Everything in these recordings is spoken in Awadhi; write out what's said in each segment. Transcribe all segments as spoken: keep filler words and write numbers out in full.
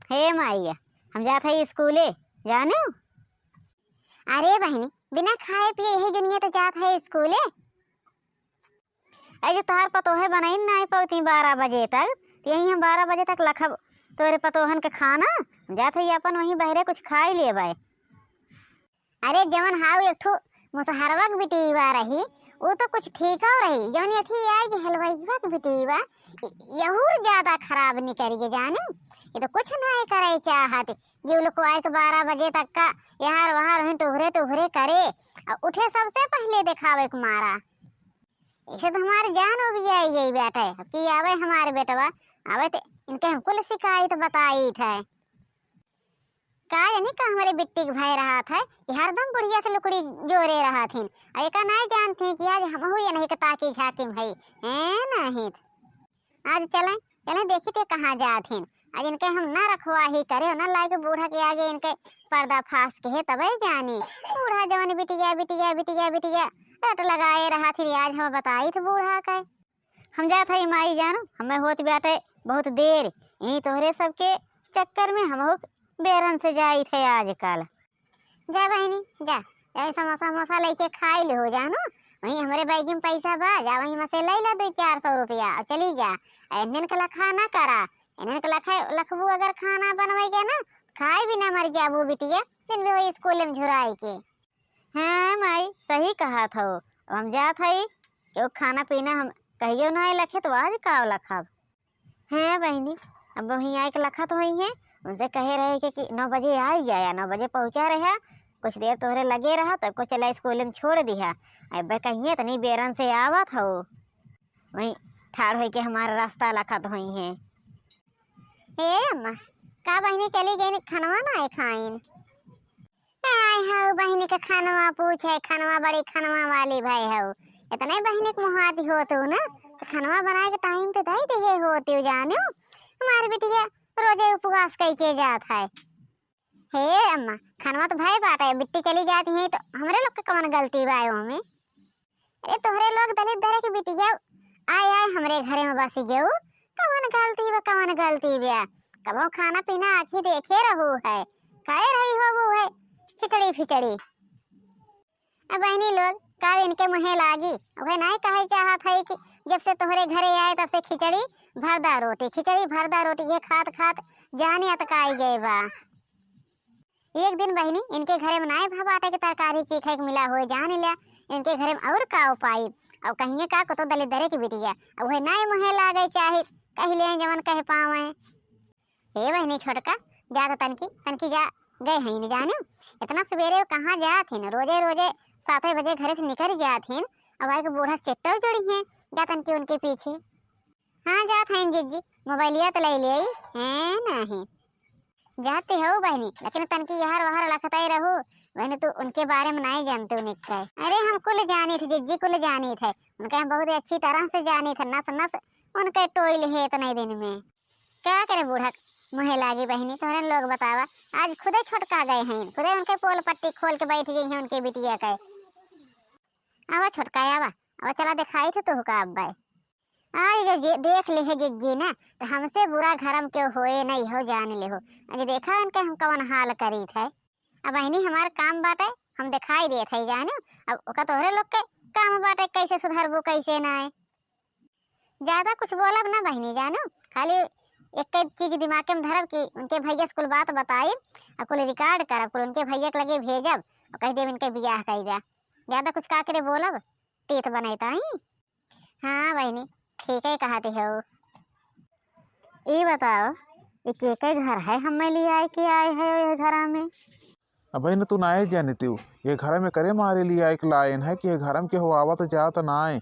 हे माई, हम जात है स्कूले, जाने। अरे बहिनी, बिना खाए पिए यही दुनिया तो जात है स्कूले। ऐ जो तोहार पतोहे बनइन नाई पउती बारह बजे तक, त यही हम बारह बजे तक लखब तोरे पतोहन के खाना, जात है अपन वहीं बहरे कुछ खाई लेबै। अरे जवन हाउ एक ठो मुसहरवा के बिटिया रही, उ तो कुछ ठीकउ रही, जवन यथी आई कि हलवाईवा के बिटिया, यहूर ज्यादा खराब निकरि गे जाने। ये तो कुछ नाई करे चाहत, जे उ लोग को आए के बारह बजे तक का यहार वहार वहीं टुघरे टुघरे करे, और उठे सबसे पहिले देखावे के मारा। इसे तो हमार जान उबियाई गई बाटे। अब की आवे हमार बेटवा, आवे त इनके हम कुल शिकायत बताइत है। का जानी का हमरे बिट्टी के भय रहत है कि हरदम बुढ़िया से लुकड़ी जोरे रहत हिन। आ एका नाई जानत हिन कि आज हमहू ये नहीं के ताकी झाकी में हई। हैं नहीं। आज चलें, चलें देखी ते कहाँ जात हिन। आज इनके हम ना रखवाही करे, ना लायक बूढ़ा के आगे इनके पर्दाफाश के है, तबे जानी। बूढ़ा जवन बिटिया, बिटिया, बिटिया, बिटिया रट लगाए रहत हिन, आज हम बताइत बूढ़ा के। हम जात हई माई जानो, हमें होत बाटे बहुत देर, यहीं तोहरे सबके चक्कर में हमहू बेरन से जाइत है आजकल। जा बहिनी, जा, जा समोसा वमोसा लेके खाई ले हो जानो, वहीं हमरे बैगी में पैसा बा, जा वहीं में से ले ला दो चार सौ रुपया और चली जा। आ इन्हन के लखा ना करा, इन्हन के लखा, लखबू अगर खाना बनवे के ना, खाए बिना मर जाबू बिटिया, दिन भी वही स्कूल में झुराए के। हाँ माई, सही कहत हौ। अब हम जात हई, केहू खाना पीना हम कहियो नाई लखे, तो आज का लखब? हाँ बहिनी, अब वहीं आए के लखत होइहैं, उनसे कहे रहे के कि नौ बजे आ गया, नौ बजे पहुँचा रहा, कुछ देर तोहरे लगे रहा, तब को चला स्कूल में छोड़ दिहा। अब कहिए इतनी बेरन से आवत हौ, वहीं ठाड़ होइके हमारा रास्ता लखत होइहैं। ए अम्मा, का बहिनी चली गई, खनवा नाई खाइन? आय हौ बहिनी के खनवा पूछे, खनवा बड़ी खनवा वाली भय हौ। इतने बहिनी के मुहाती होतू ना, तो खनवा बनाए के टाइम पे दे दिहे होती जानो। हमार बिटिया रोजे उपवास कई के जात है। हे अम्मा, खनवा तो भय बाटे, बिट्टी चली जाती है तो हमरे लोग के कवन गलती बा ओमे? अरे तोहरे लोग दलित धरे के बिटिया आए आए हमरे घरे में बसी गेऊ, कवन गलती बा, कवन गलती बा? कबो खाना पीना आँखी देखे रहू है, खाए रही होबू है खिचड़ी फिचड़ी। अब बहिनी लोग का इनके मुँहे लागी, उहे नाई कहे चाहत है कि जब से तोहरे घरे आए तब से खिचड़ी भरदा रोटी, खिचड़ी भरदा रोटी ये खात खात जाने अतकाई गए बा। एक दिन बहिनी इनके घरे में नाई भा बाटे के तरकारी चीखे के मिला होए जान लिया, इनके घरे में और का उपाय? अब कहिए का को तो दलित दरे की बिटिया, अब वह नाई मुँहे लागे चाहे कह ले जवन कह पावे। हे बहिनी छोटका, जा तो तनकी, तनकी जा, गए हैं न जाने, इतना सवेरे वो कहाँ जात हैं, रोजे रोजे सात बजे घरे से निकल जात हैं, अब आए के बूढ़ा से चेट्टो जोड़ी हैं, जा तनकी उनके पीछे। हाँ जात हैं जिज्जी, मोबाइलिया तो ले ले आई, हैं नहीं। जाते हो बहिनी, लेकिन तनकी यहर वहर लखताई रहू, बहिनी तू उनके बारे में नहीं जानते उनके। अरे हम कुल जानी थे जिज्जी, कुल जानी थे, उनके हम बहुत अच्छी तरह से जानी थे, नस नस उनके टोइल है इतने दिन में। क्या करे बूढ़क मुँहे लागी बहिनी, तोहरे लोग बतावा, आज खुदे छोटका गए हैं, खुदे उनके पोल पट्टी खोल के बैठ गई हैं उनके बिटिया के। आवा छोटका आवा, आवा चला दिखाई थे तुहका अब्बे। आज जब जे-, देख ले है जिज्जी ना, तो हमसे बुरा घरम केहू होए नहीं हो, जान ले हो। आज देखा इनके हम कवन हाल करी थे। अब बहिनी हमार काम बाटे, हम दिखाई देत है जानो। अब ओका तोहरे लोग के काम बाटे, कैसे सुधरबू कैसे नाय। ज्यादा कुछ बोलब ना बहिनी जानो, खाली एक चीज दिमाग में धरब कि उनके भैया से कुल बात बताइब, और कुल रिकॉर्ड करब, कुल उनके भैया के लगे भेजब, और कह देब इनके बियाह कर जा। ज्यादा कुछ का करे बोलब, तीत बनाई ताई। हाँ बहिनी, ठीक है कहती हो। ई बताओ, ई के के घर है हमें ले आए के आए है ये घरा में? अब बहिनी तू नाए जानती हो, ये घरा में करे मारे ले आए के लायन है कि ये घरा में केहू आवत जात नाए।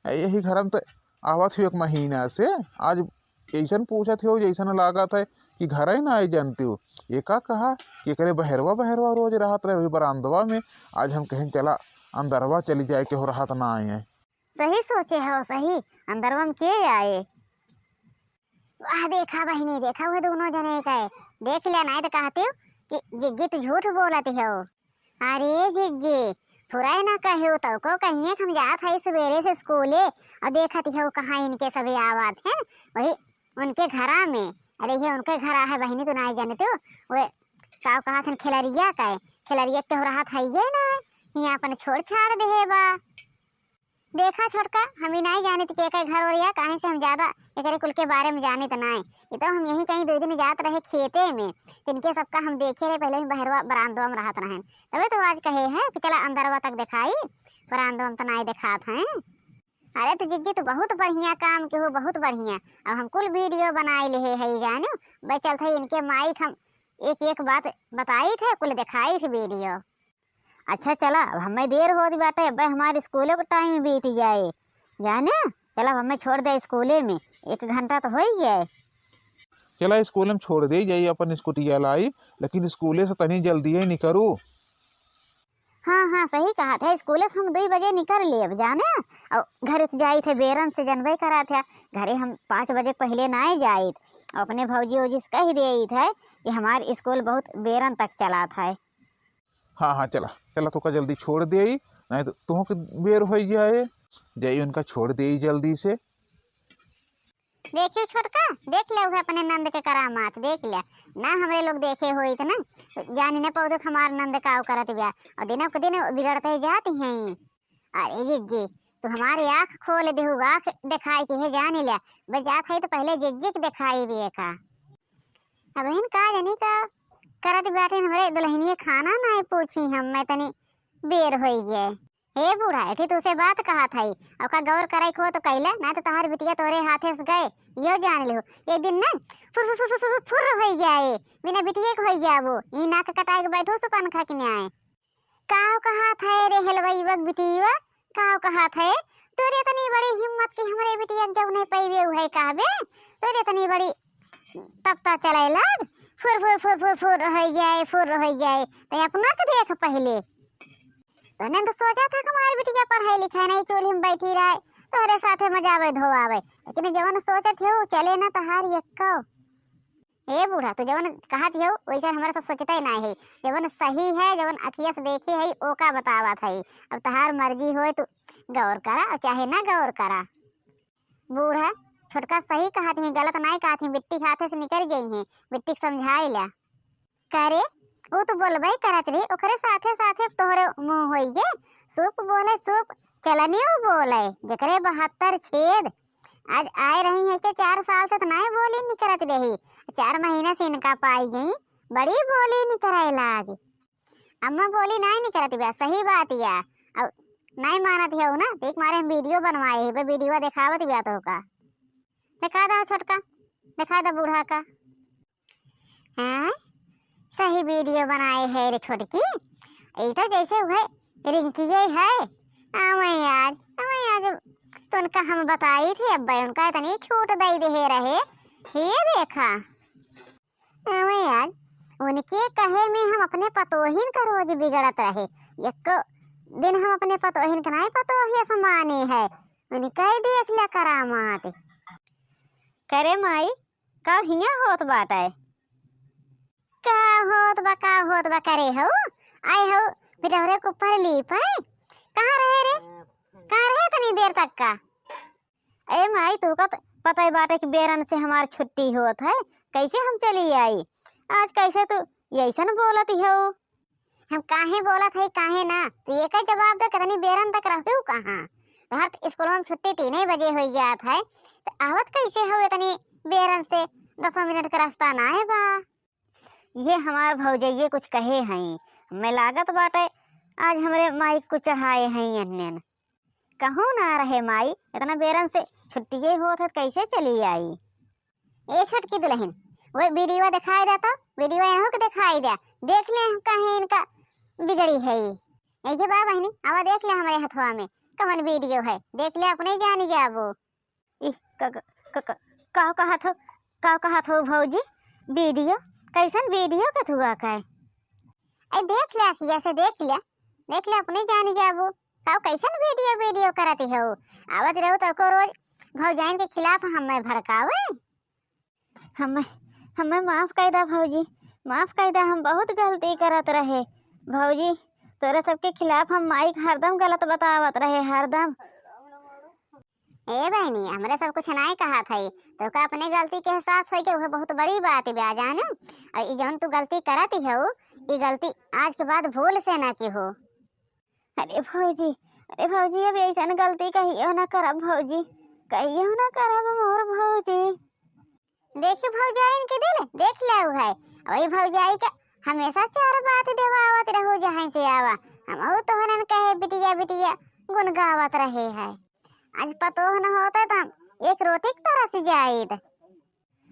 ए, यही घरा में तो आवत हो एक महीना से, आज ऐसन पूछत हो जैसन लागत है कि घरे ना आए जानती हो। ये का कहा कि एकरे बहरवा बहरवा रोज रहत रहे वही बरामदवा में, आज हम कहें चला अंदरवा चली जाए, केहू रहत ना आए। सही सोचे हो, सही, अंदरवा में के आए? वाह देखा बहिनी, देखा हुए दोनों जने के, देख लिया नहीं तो कहती हो कि जिज्जी तू झूठ बोलती हो। अरे जिज्जी, फुराए ना कहो तो को कहिए कि हम जात है सवेरे से स्कूले और देखत हो कहाँ इनके सभी आवत हैं, वही उनके घरा में। अरे, ये उनके घर आहे बहिनी, तू नाई जाने तू। वे का कहत हन, खेलरिया का है, खेलरिया के केहू रहत है ये ना, हियाँ अपन छोड़ छाड़ देहे बा। देखा छोटका, हम ही नाई जानित के एकर घर ओरिया, काहे से हम ज्यादा एकरे कुल के बारे में जानित नाई। ये तो हम यहीं कहीं दो दिन जात रहे खेते में, तिनके सबका हम देखे रहे, पहले ही बहरवा बरामदवा में रहत रहेन, तबे तो आज कहे हैं कि चला अंदरवा तक देखाई, बरामदवा में तो नाई देखात हैं। अरे तो जिज्जी, तू बहुत बढ़िया काम के हो, बहुत बढ़िया। अब हम कुल वीडियो बनाए लेहे है जानो, बे चलत है इनके माई के हम एक एक बात बताई थे, कुल देखाई थे वीडियो। अच्छा चला, अब हमें देर होत बाटे, अब हमारे स्कूले को टाइम बीत जाए जाने। चला, अब हमें छोड़ दे स्कूले में, एक घंटा तो हो ही गया है। चला, स्कूले में छोड़ दे जाई अपन स्कूटिया लाई, लेकिन स्कूले से तनी जल्दी ही निकरू। हाँ हाँ, सही कहत है, स्कूले से हम दुई बजे निकर लेब जाने, और घरे से जाइत है बेरन से, जनबे करत है, घरे हम पाँच बजे पहले नाई जाइत, और अपने भौजी ओजी से कह देइत है कि हमार स्कूल बहुत बेरन तक चलात है। हाँ हाँ, चला चला, तोका जल्दी छोड़ देई, नाई तो तोहके बेर होई जाए। जाई उनका छोड़ देई जल्दी से। देखियो छोटका, देख ले उहे अपने नंद के करामात, देख ले ना, हमरे लोग देखे होइत ना, तो जानी ना पौधे हमार नंद का करत बिया, और दिनों के दिन बिगड़ते ही जाती हैं। अरे जिज्जी, तू हमारी आँख खोल देहु, आँख देखाई के है जानी ले, बस जात है तो पहले जिज्जी के देखाई भी का। अब इन का जानी का करत बाटे हमरे दुल्हनिया, खाना नाई पूछी हम, मैं तनी बेर होई गए। हे बूढ़ा, एठी तुसे बात कहत हई, अब का गौर करे को तो कैले, ना तो तहार बिटिया तोरे हाथे से गए, यो जान लिहो। एक दिन ना फुर फुर फुर फुर फुर फुर होई जाए, बिना बिटिया के होई जाबो, ई नाक कटाए के बैठो सो पंखा के न्याय। काव कहत है रे हेलवैया के बिटिया, काव कहत है? तोरे इतनी बड़ी हिम्मत कि हमरे बिटिया के जौने पैबे उहे कहबे, तोरे इतनी बड़ी तब तो चले लाग, फुर फुर फुर फुर फुर होई जाए, फुर होई जाए। तो अपना के देख पहले। तने तो सोचा था कि हमारी बिटिया पढ़ाई लिखाई नहीं, चूल्ही में बैठी रहे, तोहरे साथे मजावे धोआवे, लेकिन जवन सोचत हो चले ना तहार यक्को। ए बूढ़ा, तू जवन कहत हो वैसे हमारा सब सोचते नहीं है, जवन सही है, जवन अखिया से देखे है, ओका बतावत है। अब तहार मर्जी होए, तू गौर करा और चाहे ना गौर करा। बूढ़ा, छोटका सही कहत ही, गलत नाई कहत ही, बिट्टी के हाथे से निकल गई है, बिट्टी के समझाई ला। करे, वो तो बोलबे करत रही, ओकरे साथे साथे अब तोहरे मुँह होई गे, सूप बोले सूप, चलनियो बोले, जेकरे बहत्तर छेद। आज आए रही है के चार साल से तो नाई बोली निकरत रही, चार महीना से इनका पाई गई, बड़ी बोली निकरे लाग। अम्मा बोली नाई निकरत बिया, सही बात या। अब नाई मानत है ना, देख मारे हम वीडियो बनवाए है, वीडियो देखावत बिया तो का। देखा दा छोटका, देखा दा बूढ़ा का। हाँ, सही वीडियो बनाए है रे छोटकी। ई तो जैसे उहे रिंकी है। अवै आज, अवै आज तो उनका हम बताई थे, अब उनका इतनी छूट दे दे रहे। ये देखा, अवै आज उनके कहे में हम अपने पतोहिन का रोज बिगड़त रहे। एको दिन हम अपने पतोहिन के नाई पतोहिया समाने है, उनका ही देख लिया करामात। करे माई, का हियाँ होत बाटे? का होत बा, का होत बा करे हो? आए हो, बिटहरे के ऊपर लीप है? कहाँ रहे रे? कहाँ रहे इतनी देर तक का? ए माई, तू का त-, पता ही बाटे कि बेरन से हमार छुट्टी होत है, कैसे हम चली आई? आज कैसे तू ऐसन बोलत हो? हम काहे बोलत हई, काहे ना? तू एकर जवाब दे, कितनी बेरन तक रहबू कहाँ? तोहर त स्कूल में छुट्टी तीन ही बजे होई जात है, तो आवत कैसे हो इतनी बेरन से? दसों मिनट का रास्ता ना है बा। ये हमार भौजइये कुछ कहे हई, मैं लागत बाटे आज हमरे माई को चढ़ाए हई अन्यन। कहूँ ना रहे माई, इतना बेरन से छुट्टिए होत है, कैसे चली आई? ए छोटकी दुल्हन, वो वीडियो दिखाई दे तो, वीडियो इन्हों के दिखाई दे, देख ले हम कहीं इनका बिगड़ी है। ये बा बहनी, आवा देख ले हमारे हथवा में कवन वीडियो है, देख ले अपने जानी जाबो। ई क-, क-, क-, क-, का कहत हो, का कहत हो भौजी? वीडियो? कैसन वीडियो के थुआ का है? ए देख ले अखिया से, देख ले, देख ले अपने जानी जाबो। का कैसन वीडियो, वीडियो करत हो? आवत रहो तो को रोज भौजाइन के खिलाफ हमें भड़कावे। हमें, हमें माफ कर दा भौजी, माफ कर दा, हम बहुत गलती करत रहे। भौजी, तोरे सबके खिलाफ हम माई के हरदम गलत बतावत रहे, हरदम। ए बहिनी, हमरे सब कुछ नाहीं कहत हई, तोहका अपने गलती के एहसास होई के उहे बहुत बड़ी बात बा, जानू। और ई जौन तू गलती करत हऊ, ई गलती आज के बाद भूल से ना किहो। अरे भौजी, अरे भौजी, अब ऐसन गलती कहियो ना करब भौजी, कहियो ना करब मोर भौजी। देखी भौजाइन के दिल देख लेउ है। वही भौजाई का हमेशा चार बात देवावत रहू जहाँ से आवा। हमहू तोहरन कहे बिटिया बिटिया गुन गावत रहे है। आज पतोह न होता तो हम एक रोटी के तरस जाइत।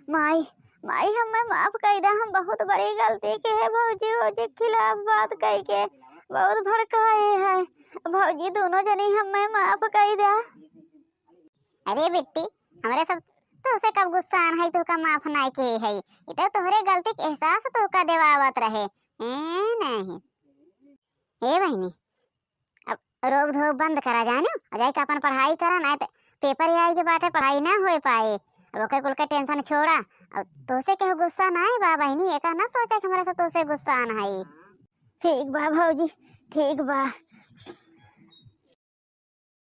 माई, माई, हमें माफ कई दा, हम बहुत बड़ी गलती के है भौजी, भौजी के खिलाफ बात कई के बहुत भड़काए है। भौजी दोनों जनी हमें माफ कई दा। अरे बिट्टी, हमरे सब तोसे कब गुस्सा आन है, तोहका माफ नाई के है। ई तो तोहरे गलती के एहसास तोहका देवावत रहे। ए नहीं। ए बहिनी, अब रोब धोब बंद करा जानू, और जाके अपन पढ़ाई करा, नाई तो पेपर आई के बाटे, पढ़ाई ना होए पाए। अब ओकर कुल के टेंशन छोड़ा। और तोसे केहू गुस्सा नाई बा बहिनी, एका ना सोचा कि हमरा से तोसे गुस्सा आन है। ठीक बा भौजी, ठीक बा।